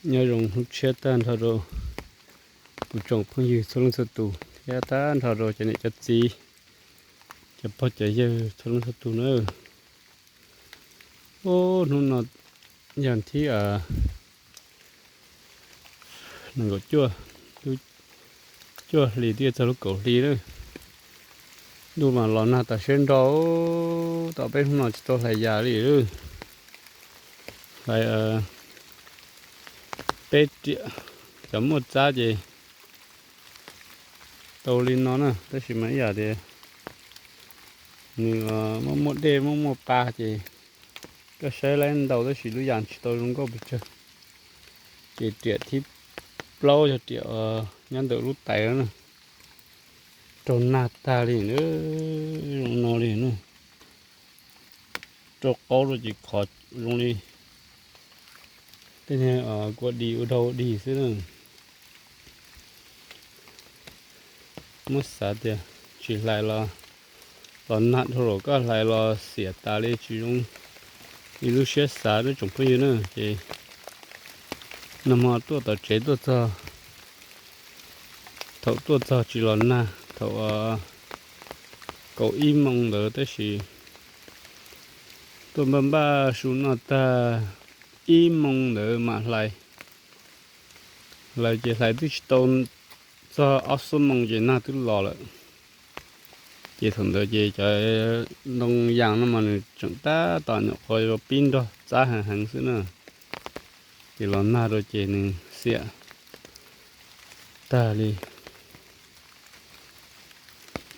Nyob zoo hnub tshiab tag nrho rau kuv tsoom phooj ywg txhua leej txhua tus thiab tag nrho rau cov niam cov txiv, cov pog cov yawg txhua leej txhua tus na. Ub, hnub no yog thib nees nkaum cuaj, lub cuaj hli twb yuav txog lub kaum hli lawm. Ntuj mas los nag tas siab nrho, tau peb hnub no tsis tau hlais yas li lawm. Hlais peb riam, cov muaj txab ces tau li no na, tab sis mas ib yam tias nws muaj muaj dej muaj muaj pa ces koj saib laib ntau tab sis lub yas tsis tau zoo nkauj pes tsawg. Ces riam thib plaub yog riam nyob ntawm lub tais na, raug nag tag li, zoo no li na. Rau qaub rau ces khov zoo li tej niag kua dis ua dog ua dig xwb na. Muab xav tias tsis hlais los, los nag dhau los koj hlais los xiam tas li tsis zoo li lub siab xav na tsoom phooj ywg na. Ces nag hmo tuaj tom tsev tuaj txog, thaum tuaj txog tsis los nag thaum kaum ib moo ntawd tab sis tuaj npaj npaj su noj tag ib moo ntawd mam hlais. Hlais ces hlais twb tsis tau txog ob xuab moos ces nag twb los lawm. Ces thaum ntawd ces cov ntoo yas no mas nws tseem tab tom nyuam qhuav pib nrog txab heev heev xwb na. Ces los nag rau ces nws xiam tag li,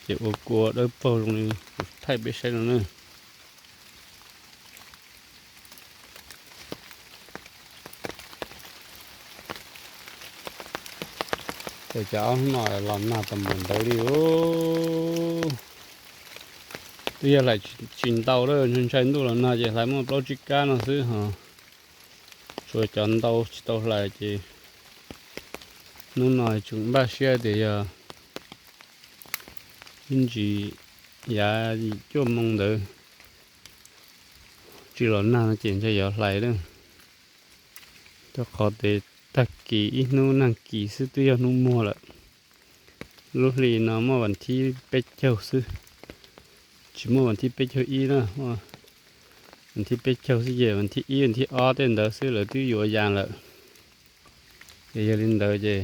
ces ua kua dawb paug zoo li kuv thaij peb saib no na. Ces cov ob hnub no los nag tau mus ntawd li os. Twb yog hlais tsis ntau lawm, ntshai ntuj los nag ces hlais muaj plaub tsib kab no xwb ho. Tshuav cov ntau tsis tau hlais ces hnub no tseem npaj siab tias yog ib ntsis yav cuaj moo ntawd tsis los nag no ces ntshe yuav hlais lawm. Rau qhov tias tag kis ib hnub nag kis xwb twb yog hnub muag lawm. Lub hli no muaj vas thib peb caug xwb, tsis muaj vas thib peb caug ib na, vas thib peb caug xwb ces vas thib ib vas thib ob tej ntawd xwb lawv twb yuav yas lawm. Ces yog li ntawd ces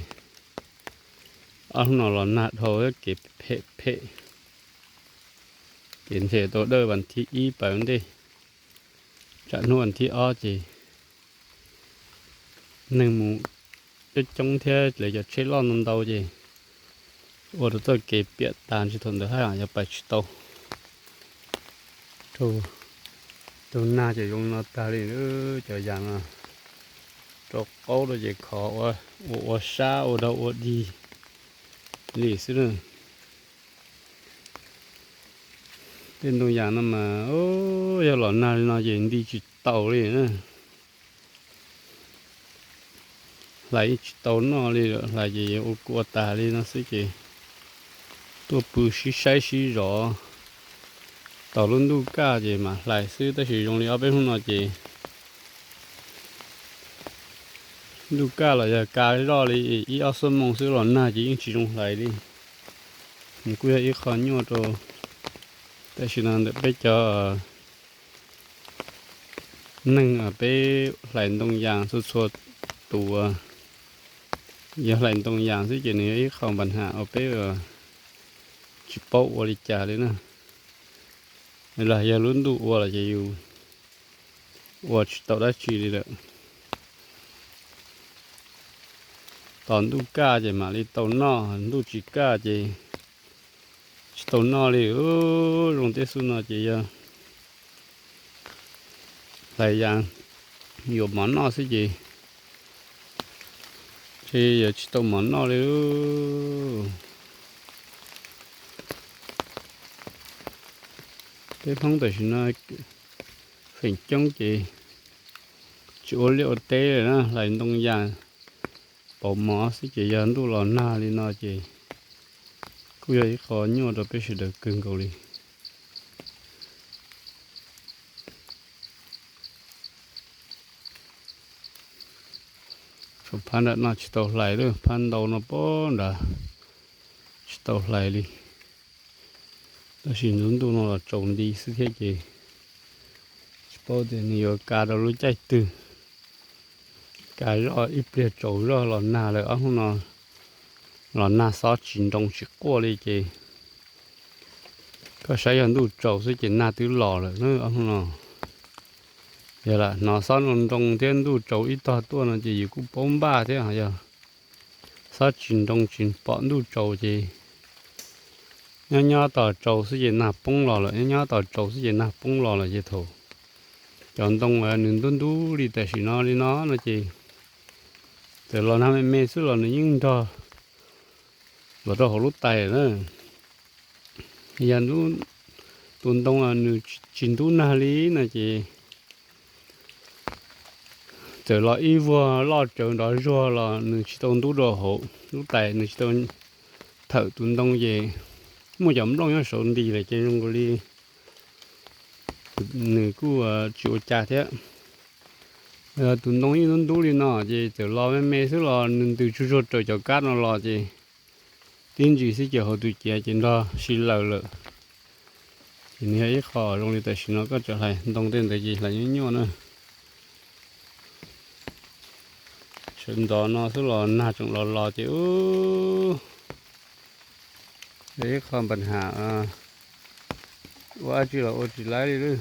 ob hnub no los nag dhau kev phem phem, ces ntshe tau dawj vas thib ib pas ntej, tsam hnub vas thib ob ces neeg mus coob coob thiab lawv cov tsheb loj ntau ntau ces ua rau txoj kev piam tas ntshe thaum ntawd haj yam yuav pais tsis tau. Rau tus nag ces zoo no tag li, cov yas no rau qaub rau ces khov ua ua sab ua dog ua dig li xwb na. Tej ntoo yas no mas yog los nag li no ces nti tsis tau li na. Hlais tsis tau noj li lawm, hlais ces yuav ua kua tas li no xwb ces tuaj pw sib saib sib zov, tos lub ntuj kaj ces mam hlais xwb. Tab sis zoo li ob peb hnub no ces ntuj kaj los yog kaj zoj li ib ob xuab moos xwb los nag ces yeej tsis zoo hlais li. Nws kuj yog ib qho nyuaj rau tam sim no ntawm peb cov neeg peb hlais ntoo yas txhua txhua tus. Yog hlais ntoo yas xwb ces nws yog ib qho npa nham uas peb tsis paub ua li cas li na. Los yog lub ntuj ua los ces yus ua tsis tau dab tsi li lawm. Tos ntuj kaj ces mam li tau noj, ntuj tsis kaj ces tsis tau noj li. Zoo tej xub no ces yog hlais yas yuav mov noj xwb ces ntshe yuav tsis tau mov noj li. Peb Hmoob tam sim no feem coob ces tsis ua liaj ua teb lawm na, hlais ntoo yas pauv mov xwb ces yog ntuj los nag li no ces kuj yog ib qho nyuaj rau peb sawv daws kawg nkaus li. Tus phab nram no tsis tau hlais lawm, phab ntau no pab nrad tsis tau hlais li. Tab sis ntu ntuj no los tsaus nti xwb thiab ces tsis paub tias nws yuav kav rau lub caij twg. Kav zoj ib pliag tsaus zog los nag lawm, ob hnub no los nag xob tsis nroo tsis quaj li ces koj saib yog ntuj tsaus xwb ces nag twb los lawm na ob hnub no. Yog lam hnov xob nroo nroo thiab ntuj tsaus ib tog tuaj no ces yus kuj paub npaj thiab, yog xob tsis nroo tsis pom ntuj tsaus ces nyob nyob tos tsaus xwb ces nag poob los lawm, nyob nyob tos tsaus xwb ces nag poob los lawm ces thaum cov ntoo nws ntub ntub li tam sim no li no no ces txawm los nag me me xwb los nws yeej nrog los rau hauv lub tais na. Yog tus ntoo nws tsis ntub nag li no ces txawm los ib vuag loj tsawv nrov zuag los nws tsis tau ntub rau hauv lub tais, nws tsis tau thawm tus ntoo ces muaj cov nplooj nyob saud nti lawm ces zoo nkaus li nws kuj tsis ua cas thiab. Yog tus ntoo yeej ntub ntub li no ces txawm los me me xwb los nws ntws tsuag tsuag raws cov kab no los ces tib ntsis xwb ces hauv tus ciav ces nrog si laws lawm. Ces nws yog ib qho zoo li tam sim no koj tseem hlais ntoo tej ntawd ces hlais nyuaj nyuaj na. Sawv ntxov no xwb los nag tseem los los ces ub, yog ib qho npa ham ua dab tsi los ua tsis laib li lawm.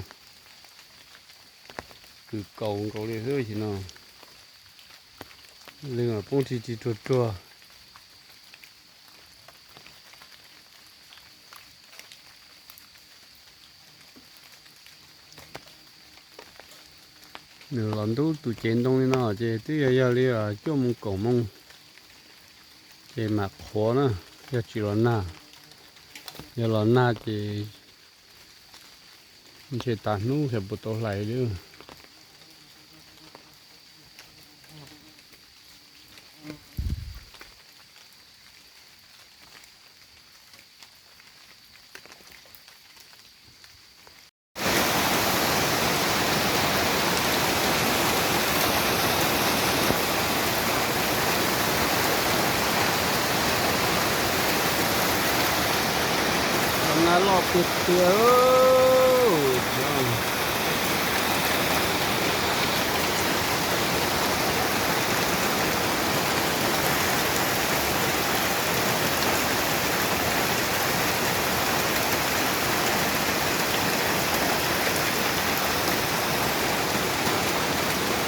Kws kaus nkaus li xwb no, lwg mas poob rig rig ruag ruag. Nws los ntub tus cev ntoo li no ces twb yog yog li cuaj moos kaum moos ces mam qhuav na, yog tsis los nag. Yog los nag ces ntshe tas hnub xyov puas tau hlais li. Nag loj tiag tiag.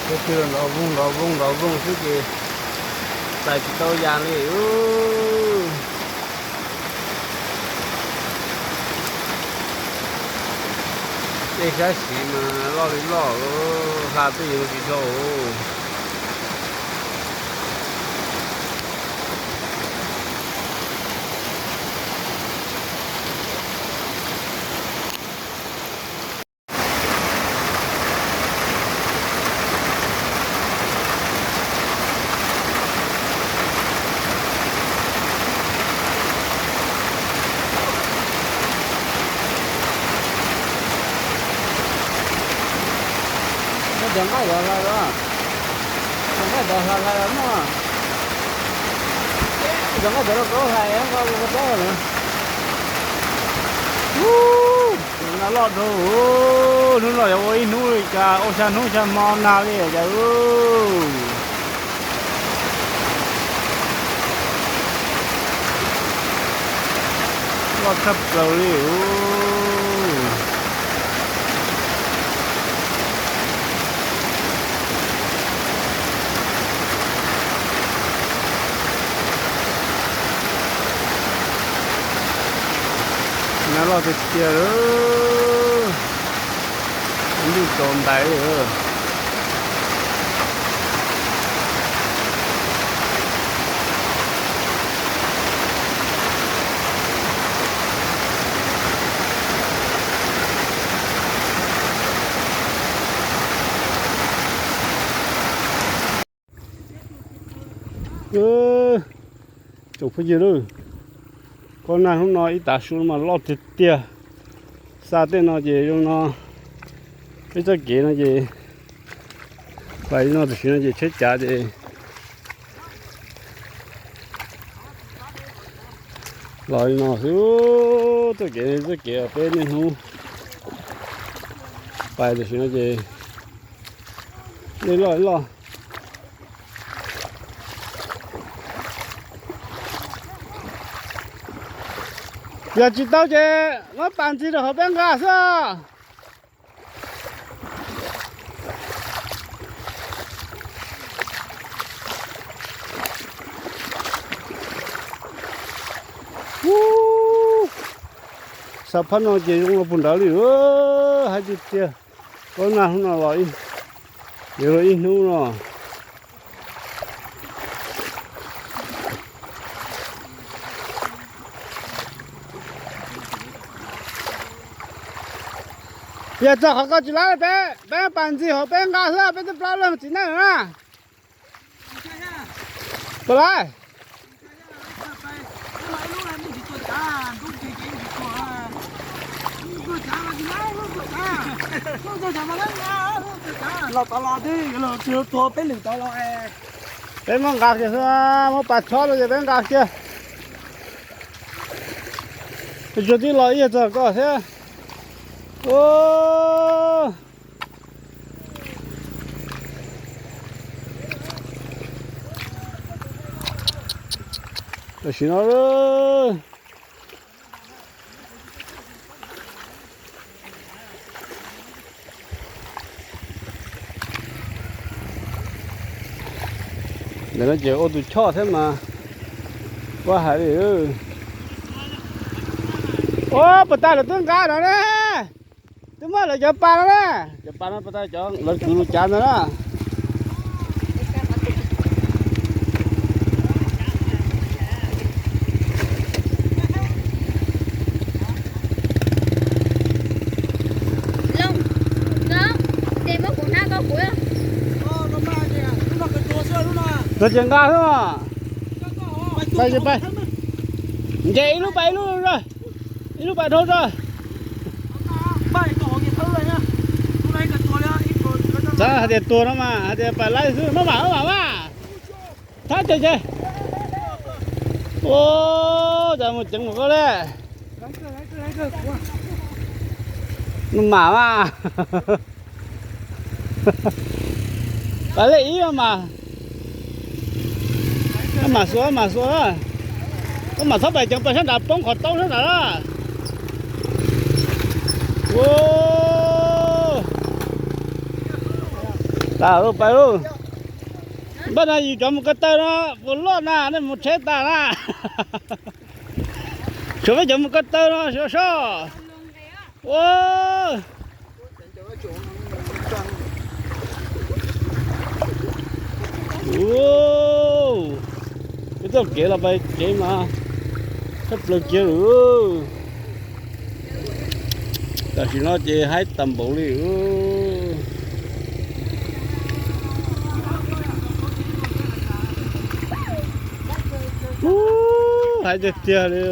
Tus twg los nrov voog nrov voog nrov voog xwb ces txais tsis tau yas li. Tej sab siv mas loj li loj, hla twb yuav tsis dhau. Cov nqaij ntawd hlais los, cov nqaij ntawd hlais hlais los muaj, cov nqaij ntawd los koj hlais nqa ua koj tsob na. Nag loj dhau, hnub no yuav ua ib hnub li cas ua xya hnub xya hmo nag li cas. Loj tshaj plaws li. Nag loj tiag tiag li, ntuj tsaus ntais li. Tsoom phooj ywg, kob nag hnub no ib tav su mas loj tiag tiag. Xa tej no ces zoo no, peb txoj kev no ces, pais li no tam sim no ces tsheb cav ces Los li no xwb, txoj kev, txoj kev peb niaj hnub pais tam sim no ces dej loj loj. Yog tsis tau ces muab pas ntxiv rau hauv peb nqa xwb. Ub, sab phab no ces zoo li puag nrad li, hais tiag tiag. Ub, nag hnub no los, yuav los ib hnub no. Yog txog qhov koj tsis laib peb, peb pas ntxiv hauv peb nqa xwb, peb twb plaub leeg txiv neej na. Puas laib? Los tod los twb yuav los tsuag peb lwm tod los. Peb muab nqa kiag xwb, muab pas chob rau ces peb nqa kiag. Tsuag tib los ib yam txog koj thiab. Tam sim no ntawm no ces ua tus choj thiab mas, ua hais li. Ua puas tas lawv twb nqa no ne, twb muab lawv cov pas no ne, cov pas no puas tas cov lawv kwv lus cav ntawd na. Lawv ces nqa xwb. Nce ib lub pas ib lub, ib lub pas dhau zog. Xav hais tias tuag no mas hais tias pas laib xwb, maj mam maj mam mas. Thab ces ces. Ua cas mus ceev mus koj le. Maj mam mas. Pas lej ib mas. Maj mam xuas, maj mam xuas na. Maj mam txhob pais ceev, pais sab nrad poob qhov taub sab nrad na. Tas lawm, pais lauj. Npaj no yus cov mus ko taw no puas loj na, nej mus tsheb tas na. Tshuav peb cov mus ko taw no sov sov. Ua, peb txoj kev los pais kev mas tshaj plaws kiag lawm. Tam sim no ces haib tag npaum li. Ub, haib tiag tiag li.